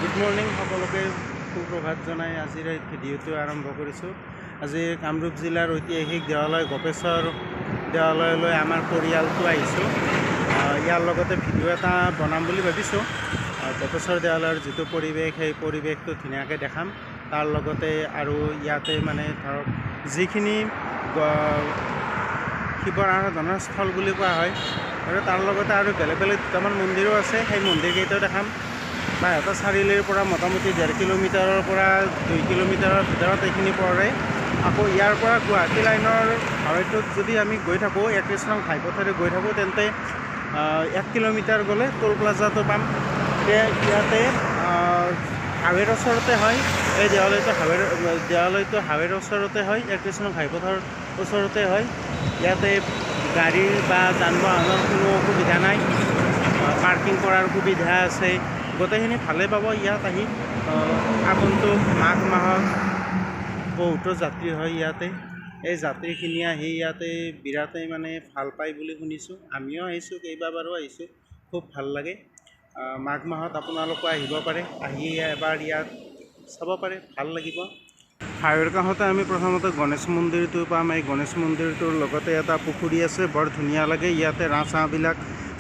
Good morning সকলোকে সুপ্ৰভাত জনাই আজিৰ এই ভিডিঅ'টো আৰম্ভ কৰিছোঁ। আজি কামৰূপ জিলাৰ ঐতিহাসিক দেৱালয় গোপেশ্বৰ দেৱালয়লৈ আমাৰ পৰিয়ালটো আহিছোঁ। ইয়াৰ লগতে ভিডিঅ' এটা বনাম বুলি ভাবিছোঁ। গোপেশ্বৰ দেৱালয়ৰ যিটো পৰিৱেশ, সেই পৰিৱেশটো ধুনীয়াকৈ দেখাম। তাৰ লগতে আৰু ইয়াতে মানে ধৰক যিখিনি শিৱৰ আৰাধনাৰ স্থল বুলি কোৱা হয়, আৰু তাৰ লগতে আৰু বেলেগ বেলেগ দুটামান মন্দিৰো আছে, সেই মন্দিৰকেইটাও দেখাম। বাইহাটা চাৰিআলিৰ পৰা মোটামুটি 1.5 কিলোমিটাৰৰ পৰা 2 কিলোমিটাৰৰ ভিতৰত এইখিনি পৰে। আকৌ ইয়াৰ পৰা গুৱাহাটী লাইনৰ হাইৱেটোত যদি আমি গৈ থাকোঁ, 31 নং ঘাইপথেৰে গৈ থাকোঁ, তেন্তে 1 কিলোমিটাৰ গ'লে টোল প্লাজাটো পাম। এতিয়া ইয়াতে হাইৱেৰ ওচৰতে হয় এই দেৱালয়টো, দেৱালয়টো হাইৱেৰ ওচৰতে হয়, 31 নং ঘাইপথৰ ওচৰতে হয়। ইয়াতে গাড়ীৰ বা যান বাহনৰ কোনো অসুবিধা নাই, পাৰ্কিং কৰাৰ সুবিধা আছে, গোটেইখিনি ভালেই পাব ইয়াত আহি। আগন্তুক মাঘ মাহত বহুতো যাত্ৰী হয় ইয়াতে। এই যাত্ৰীখিনি আহি ইয়াতে বিৰাটেই মানে ভাল পায় বুলি শুনিছোঁ। আমিও আহিছোঁ, কেইবাবাৰো আহিছোঁ, খুব ভাল লাগে। মাঘ মাহত আপোনালোকো আহিব পাৰে, আহি এবাৰ ইয়াত চাব পাৰে, ভাল লাগিব। হাইৱেৰ কাষতে আমি প্ৰথমতে গণেশ মন্দিৰটো পাম। এই গণেশ মন্দিৰটোৰ লগতে এটা পুখুৰী আছে, বৰ ধুনীয়া লাগে। ইয়াতে ৰাজহাঁহবিলাক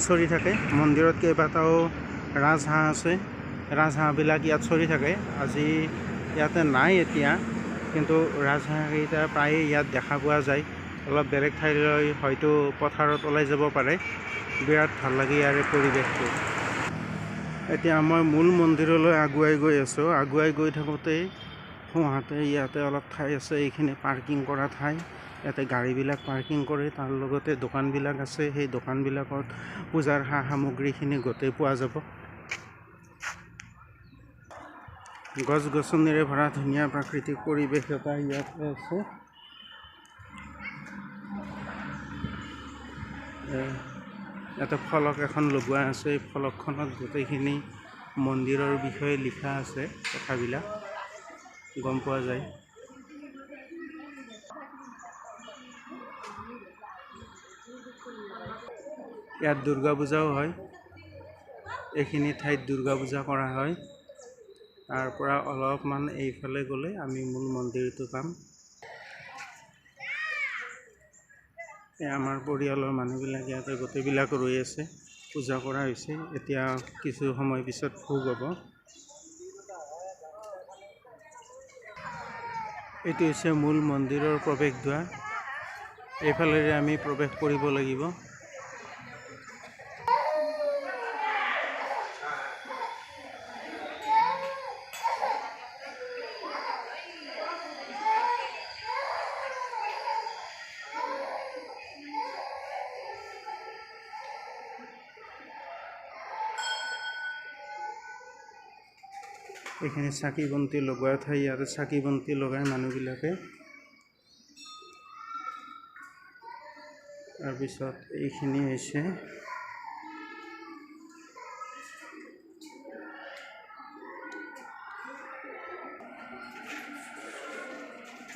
চৰি থাকে। মন্দিৰত কেইবাটাও ৰাজহাঁহ আছে, ৰাজহাঁহবিলাক ইয়াত চৰি থাকে। আজি ইয়াতে নাই এতিয়া, কিন্তু ৰাজহাঁহকেইটা প্ৰায়ে ইয়াত দেখা পোৱা যায়। অলপ বেলেগ ঠাইলৈ হয়তো পথাৰত ওলাই যাব পাৰে। বিৰাট ভাল লাগে ইয়াৰে পৰিৱেশটো। এতিয়া মই মূল মন্দিৰলৈ আগুৱাই গৈ আছোঁ। আগুৱাই গৈ থাকোঁতেই সোঁহাতে ইয়াতে অলপ ঠাই আছে, এইখিনি পাৰ্কিং কৰা ঠাই। ইয়াতে গাড়ীবিলাক পাৰ্কিং কৰে, তাৰ লগতে দোকানবিলাক আছে। সেই দোকানবিলাকত পূজাৰ সা সামগ্ৰীখিনি গোটেই পোৱা যাব। গছ গছনিৰে ভৰা ধুনীয়া প্ৰাকৃতিক পৰিৱেশ এটা ইয়াতে আছে। ইয়াতে ফলক এখন লগোৱা আছে, এই ফলকখনত গোটেইখিনি মন্দিৰৰ বিষয়ে লিখা আছে, কথাবিলাক গম পোৱা যায়। ইয়াত দুৰ্গা পূজাও হয়, এইখিনি ঠাইত দুৰ্গা পূজা কৰা হয়। তাৰ পৰা অলপমান এইফালে গ'লে আমি মূল মন্দিৰটো পাম। এই আমাৰ পৰিয়ালৰ মানুহবিলাক ইয়াতে গোটেইবিলাক ৰৈ আছে, পূজা কৰা হৈছে। এতিয়া কিছু সময় পিছত ভোগ হ'ব। এইটো হৈছে মূল মন্দিৰৰ প্ৰৱেশদ্বাৰ, এইফালেৰে আমি প্ৰৱেশ কৰিব লাগিব। এইখিনি চাকি বন্তি লগোৱা ঠাই, ইয়াতে চাকি বন্তি লগাই মানুহবিলাকে। তাৰপিছত এইখিনি হৈছে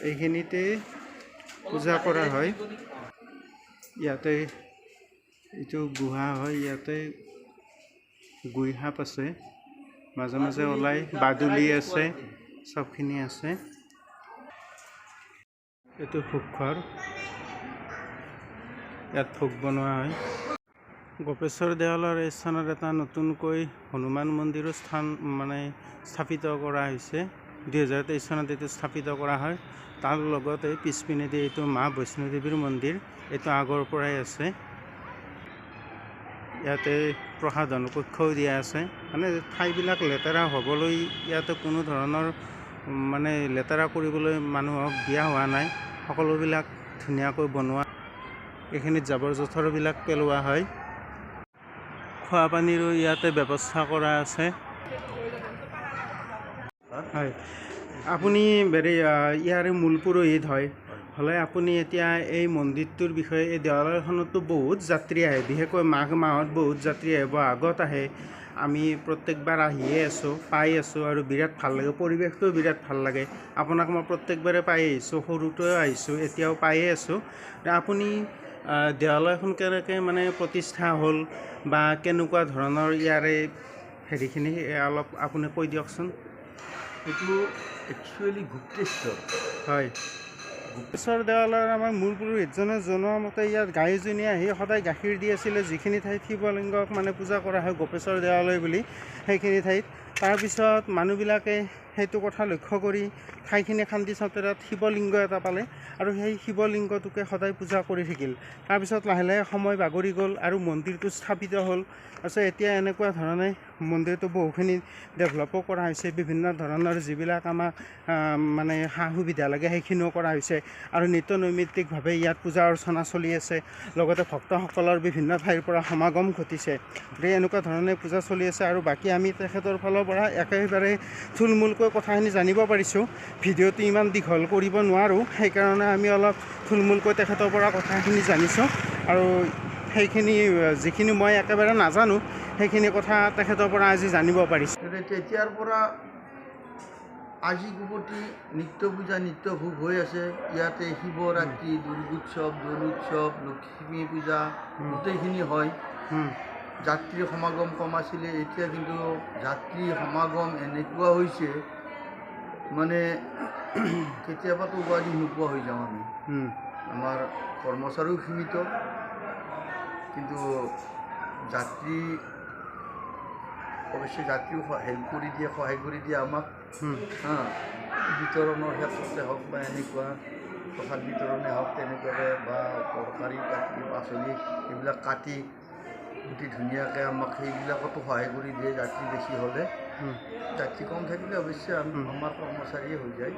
এইখিনিতে পূজা কৰা হয়। ইয়াতে এইটো গুহা হয়, ইয়াতে গুই সাপ আছে, মাজে মাজে ওলাই, বাদুলি আছে, চবখিনি আছে। এইটো ভোগঘৰ, ইয়াত ভোগ বনোৱা হয়। গোপেশ্বৰ দেৱালয়ৰ এই স্থানত এটা নতুনকৈ হনুমান মন্দিৰো স্থান মানে স্থাপিত কৰা হৈছে। 2023 চনত এইটো স্থাপিত কৰা হয়। তাৰ লগতে পিছপিনেদি এইটো মা বৈষ্ণোদেৱীৰ মন্দিৰ, এইটো আগৰ পৰাই আছে। ইয়াতে প্ৰসাধন কক্ষও দিয়া আছে। মানে ঠাইবিলাক লেতেৰা হ'বলৈ ইয়াতে কোনো ধৰণৰ মানে লেতেৰা কৰিবলৈ মানুহক দিয়া হোৱা নাই, সকলোবিলাক ধুনীয়াকৈ বনোৱা। এইখিনিত জাবৰ জোঁথৰবিলাক পেলোৱা হয়। খোৱা পানীৰো ইয়াতে ব্যৱস্থা কৰা আছে। হয়, আপুনি ইয়াৰে মূল পুৰোহিত হয়, হ'লে আপুনি এতিয়া এই মন্দিৰটোৰ বিষয়ে, এই দেৱালয়খনতো বহুত যাত্ৰী আহে, বিশেষকৈ মাঘ মাহত বহুত যাত্ৰী আহে, বহাগত আহে। আমি প্ৰত্যেকবাৰ আহিয়ে আছোঁ, পাই আছোঁ, আৰু বিৰাট ভাল লাগে, পৰিৱেশটোও বিৰাট ভাল লাগে। আপোনাক মই প্ৰত্যেকবাৰে পাই আহিছোঁ, সৰুতেও আহিছোঁ, এতিয়াও পায়ে আছোঁ। আপুনি দেৱালয়খন কেনেকৈ মানে প্ৰতিষ্ঠা হ'ল বা কেনেকুৱা ধৰণৰ ইয়াৰে হেৰিখিনি অলপ আপুনি কৈ দিয়কচোন। এইটো একচুৱেলি গুপ্তেশ্বৰ। হয়, গুপ্তেশ্বৰ দেৱালয়ৰ আমাৰ মূল পুৰোহিতজনে জনোৱা মতে ইয়াত গাইজনী আহি সদায় গাখীৰ দি আছিলে, যিখিনি ঠাইত শিৱলিংগক মানে পূজা কৰা হয় গোপেশ্বৰ দেৱালয় বুলি, সেইখিনি ঠাইত। তাৰপিছত মানুহবিলাকে সেইটো কথা লক্ষ্য কৰি ঠাইখিনি খান্দি চাওঁতে তাত শিৱলিংগ এটা পালে আৰু সেই শিৱলিংগটোকে সদায় পূজা কৰি থাকিল। তাৰপিছত লাহে লাহে সময় বাগৰি গ'ল আৰু মন্দিৰটো স্থাপিত হ'ল। তাৰপিছত এতিয়া এনেকুৱা ধৰণে মন্দিৰটো বহুখিনি ডেভেলপো কৰা হৈছে, বিভিন্ন ধৰণৰ যিবিলাক আমাক মানে সা সুবিধা লাগে সেইখিনিও কৰা হৈছে আৰু নিত্য নৈমিত্তিকভাৱে ইয়াত পূজা অৰ্চনা চলি আছে। লগতে ভক্তসকলৰ বিভিন্ন ঠাইৰ পৰা সমাগম ঘটিছে। গতিকে এনেকুৱা ধৰণে পূজা চলি আছে। আৰু বাকী আমি তেখেতৰ ফালৰ পৰা একেবাৰে থুলমূলকৈ কথাখিনি জানিব পাৰিছোঁ। ভিডিঅ'টো ইমান দীঘল কৰিব নোৱাৰোঁ, সেইকাৰণে আমি অলপ থুলমূলকৈ তেখেতৰ পৰা কথাখিনি জানিছোঁ আৰু সেইখিনি যিখিনি মই একেবাৰে নাজানো সেইখিনি কথা তেখেতৰ পৰা আজি জানিব পাৰিছোঁ। তেতিয়াৰ পৰা আজি গুপতি নিত্য পূজা নিত্য ভোগ হৈ আছে। ইয়াতে শিৱৰাত্ৰি, দুৰ্গোৎসৱ, দৌল উৎসৱ, লক্ষ্মী পূজা গোটেইখিনি হয়। যাত্ৰীৰ সমাগম কম আছিলে, এতিয়া কিন্তু যাত্ৰী সমাগম এনেকুৱা হৈছে মানে কেতিয়াবাতো উপাধি নোপোৱা হৈ যাওঁ আমি। আমাৰ কৰ্মচাৰীও সীমিত, কিন্তু যাত্ৰী অৱশ্যে যাত্ৰীও হেল্প কৰি দিয়ে, সহায় কৰি দিয়ে আমাক। হা, বিতৰণৰ ক্ষেত্ৰতে হওক বা এনেকুৱা প্ৰসাদ বিতৰণে হওক, তেনেকুৱাকৈ বা তৰকাৰী কাটি পাচলি এইবিলাক কাটি অতি ধুনীয়াকৈ আমাক সেইবিলাকতো সহায় কৰি দিয়ে যাত্ৰী বেছি হ'লে। যাত্ৰী কম থাকিলে অৱশ্যে আমাৰ কৰ্মচাৰীয়ে হৈ যায়।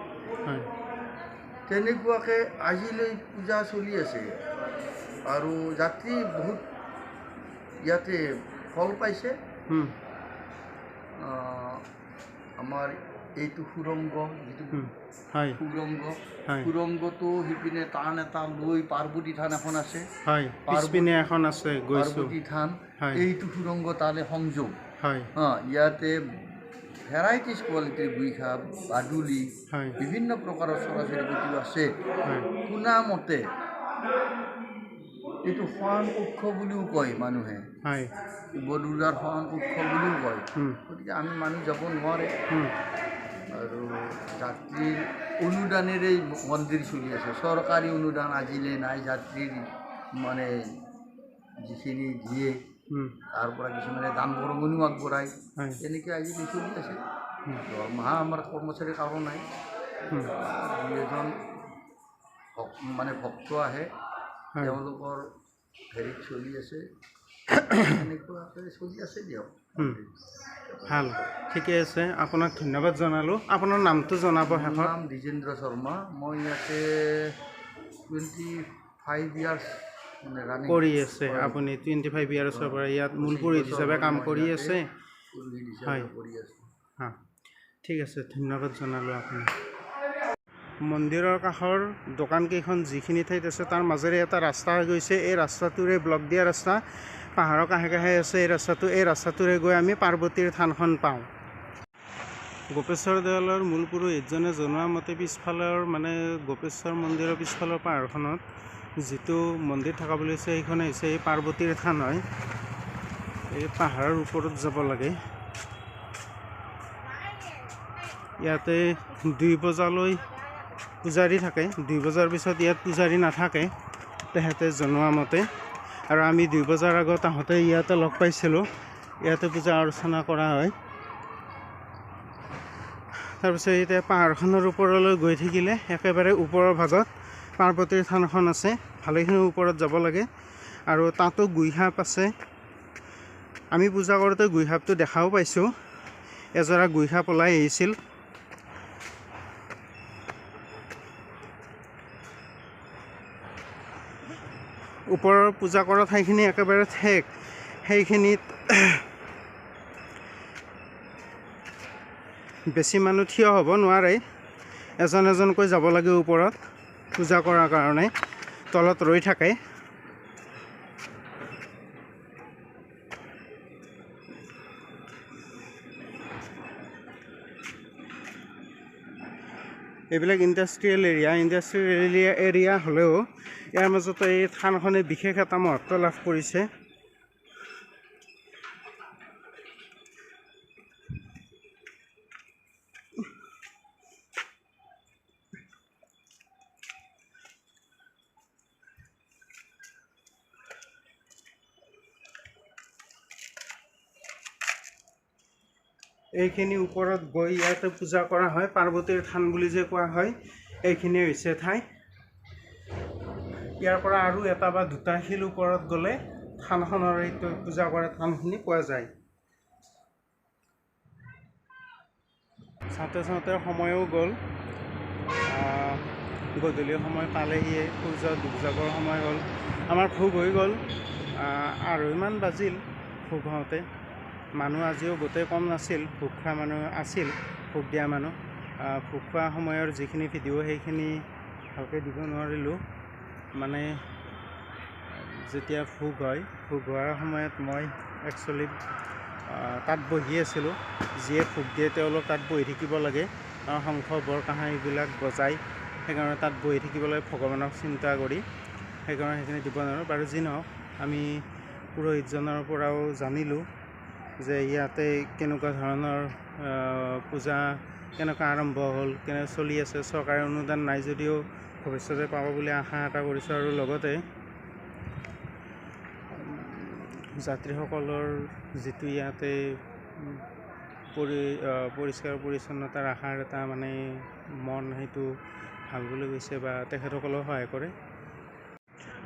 তেনেকুৱাকৈ আজিলৈ পূজা চলি আছে আৰু যাত্ৰী বহুত ইয়াতে ফল পাইছে। আমাৰ এইটো সুৰংগ, যিটো সুৰংগ, সুৰংগটো সিপিনে টান এটা লৈ পাৰ্বতী থান এখন আছে, পিছপিনে এখন আছে পাৰ্বতী থান, এইটো সুৰংগ তালৈ সংযোগ। ইয়াতে ভেৰাইটিজ কোৱালিটিৰ গুইখা, বাদুলি, বিভিন্ন প্ৰকাৰৰ চৰাই চিৰিকটিও আছে। শুনা মতে এইটো শয়ন কক্ষ বুলিও কয় মানুহে, শিৱ দুৰ্গাৰ শয়ন কক্ষ বুলিও কয়। গতিকে আমি মানুহ যাব নোৱাৰে আৰু যাত্ৰীৰ অনুদানেৰেই মন্দিৰ চলি আছে। চৰকাৰী অনুদান আজিলৈ নাই, যাত্ৰীৰ মানে যিখিনি দিয়ে তাৰ পৰা কিছুমানে দান বৰঙণিও আগবঢ়ায়, তেনেকৈ আজিলৈ চলি আছে। দৰমহা আমাৰ কৰ্মচাৰীৰ কাৰো নাই, দুই এজন মানে ভক্ত আহে, তেওঁলোকৰ হেৰিত চলি আছে, এনেকুৱাকৈ চলি আছে দিয়ক। ভাল, ঠিকে আছে, আপোনাক ধন্যবাদ জনালোঁ। আপোনাৰ নামটো জনাব শেষত। নাম দ্বিজেন্দ্ৰ শৰ্মা। মই ইয়াতে 25 ইয়াৰ্ছ মানে ৰানিং কৰি আছে। আপুনি 25 ইয়াৰ্ছৰ পৰা ইয়াত মূল পুৰোহিত হিচাপে কাম কৰি আছে। হয়, হা, ঠিক আছে, ধন্যবাদ জনালোঁ আপোনাক। মন্দিৰৰ কাষৰ দোকানকেইখন যিখিনি ঠাইত আছে তাৰ মাজেৰে এটা ৰাস্তা গৈছে। এই ৰাস্তাটোৰে ব্লক দিয়া ৰাস্তা, পাহাৰৰ কাষে কাষে আছে এই ৰাস্তাটো। এই ৰাস্তাটোৰে গৈ আমি পাৰ্বতীৰ থানখন পাওঁ। গোপেশ্বৰ দেৱালয়ৰ মূল পুৰোহিতজনে জনোৱা মতে পিছফালৰ মানে গোপেশ্বৰ মন্দিৰৰ পিছফালৰ পাহাৰখনত যিটো মন্দিৰ থকা বুলি হৈছে সেইখনে হৈছে এই পাৰ্বতীৰ থান হয়। এই পাহাৰৰ ওপৰত যাব লাগে। ইয়াতে 2 বজালৈ পূজাৰী থাকে, 2 বজাৰ পিছত ইয়াত পূজাৰী নাথাকে তেখেতে জনোৱা মতে। আৰু আমি 2 বজাৰ আগত আহোঁতে ইয়াতে লগ পাইছিলোঁ, ইয়াতে পূজা অৰ্চনা কৰা হয়। তাৰপিছত এতিয়া পাহাৰখনৰ ওপৰলৈ গৈ থাকিলে একেবাৰে ওপৰৰ ভাগত পাৰ্বতীৰ থানখন আছে, ভালেখিনি ওপৰত যাব লাগে আৰু তাতো গুইসাপ আছে। আমি পূজা কৰোঁতে গুইসাপটো দেখাও পাইছোঁ, এজৰা গুইসাপ ওলাই আহিছিল। ওপৰৰ পূজা কৰা ঠাইখিনি একেবাৰে ঠেক, সেইখিনিত বেছি মানুহ থিয় হ'ব নোৱাৰে, এজন এজনকৈ যাব লাগে ওপৰত পূজা কৰাৰ কাৰণে, তলত ৰৈ থাকে। এইবিলাক ইণ্ডাষ্ট্ৰিয়েল এৰিয়া, ইণ্ডাষ্ট্ৰিয়েল এৰিয়া হ'লেও ইয়াৰ মাজতে এই থানখনে বিশেষ এটা মহত্ব লাভ কৰিছে। এইখিনি ওপৰত গৈ ইয়াতে পূজা কৰা হয়। পাৰ্বতীৰ থান বুলি যে কোৱা হয়, এইখিনি হৈছে ঠাই। ইয়াৰ পৰা আৰু এটা বা দুটা শিল ওপৰত গ'লে থানখনৰ এইটো পূজা কৰা থানখিনি পোৱা যায়। চাওঁতে চাওঁতে সময়ো গ'ল, গধূলি সময় পালেহিয়ে, সূৰ্য ডুব যাবৰ সময় হ'ল। আমাৰ ভোগ হৈ গ'ল, 2:30 বাজিল ভোগ হওঁতে। মানুহ আজিও গোটেই কম নাছিল, ভোগ খোৱা মানুহ আছিল, ভোগ দিয়া মানুহ। ভোগ খোৱা সময়ৰ যিখিনি ভিডিঅ' সেইখিনি ভালকৈ দিব নোৱাৰিলোঁ। মানে যেতিয়া ভোগ হয়, ভোগ হোৱাৰ সময়ত মই একচুৱেলি তাত বহি আছিলোঁ। যিয়ে ভোগ দিয়ে তেওঁলোক তাত বহি থাকিব লাগে, শংখ বৰকাঁহা এইবিলাক বজায়, সেইকাৰণে তাত বহি থাকিব লাগে ভগৱানক চিন্তা কৰি, সেইকাৰণে সেইখিনি দিব নোৱাৰোঁ। বাৰু যি নহওক, আমি পুৰোহিতজনৰ পৰাও জানিলোঁ যে ইয়াতে কেনেকুৱা ধৰণৰ পূজা কেনেকুৱা আৰম্ভ হ'ল, কেনেকৈ চলি আছে। চৰকাৰী অনুদান নাই যদিও ভৱিষ্যতে পাব বুলি আশা এটা কৰিছোঁ। আৰু লগতে যাত্ৰীসকলৰ যিটো ইয়াতে পৰিষ্কাৰ পৰিচ্ছন্নতা ৰখাৰ এটা মানে মন, সেইটো ভাল বুলি কৈছে বা তেখেতসকলেও সহায় কৰে।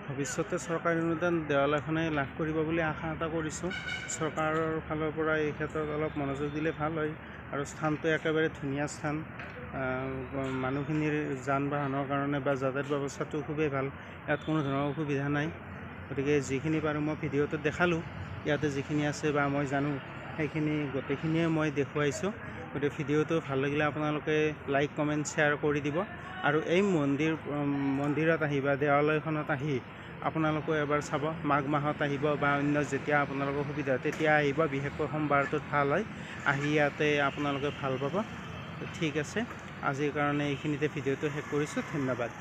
ভৱিষ্যতে চৰকাৰী অনুদান দেৱালয়খনে লাভ কৰিব বুলি আশা এটা কৰিছোঁ। চৰকাৰৰ ফালৰ পৰা এই ক্ষেত্ৰত অলপ মনোযোগ দিলে ভাল হয়। আৰু স্থানটো একেবাৰে ধুনীয়া স্থান, মানুহখিনিৰ যান বাহনৰ কাৰণে বা যাতায়াত ব্যৱস্থাটো খুবেই ভাল, ইয়াত কোনো ধৰণৰ অসুবিধা নাই। গতিকে যিখিনি পাৰোঁ মই ভিডিঅ'টোত দেখালোঁ, ইয়াতে যিখিনি আছে বা মই জানো সেইখিনি গোটেইখিনিয়ে মই দেখুৱাইছোঁ। গতিকে ভিডিঅ'টো ভাল লাগিলে আপোনালোকে লাইক কমেণ্ট শ্বেয়াৰ কৰি দিব। আৰু এই মন্দিৰত আহি বা দেৱালয়খনত আহি আপোনালোকেও এবাৰ চাব। মাঘ মাহত আহিব বা অন্য যেতিয়া আপোনালোকৰ সুবিধা তেতিয়া আহিব, বিশেষকৈ সোমবাৰটোত ভাল হয়। আহি ইয়াতে আপোনালোকে ভাল পাব। ঠিক আছে, আজিৰ কাৰণে এইখিনিতে ভিডিঅ'টো শেষ কৰিছোঁ। ধন্যবাদ।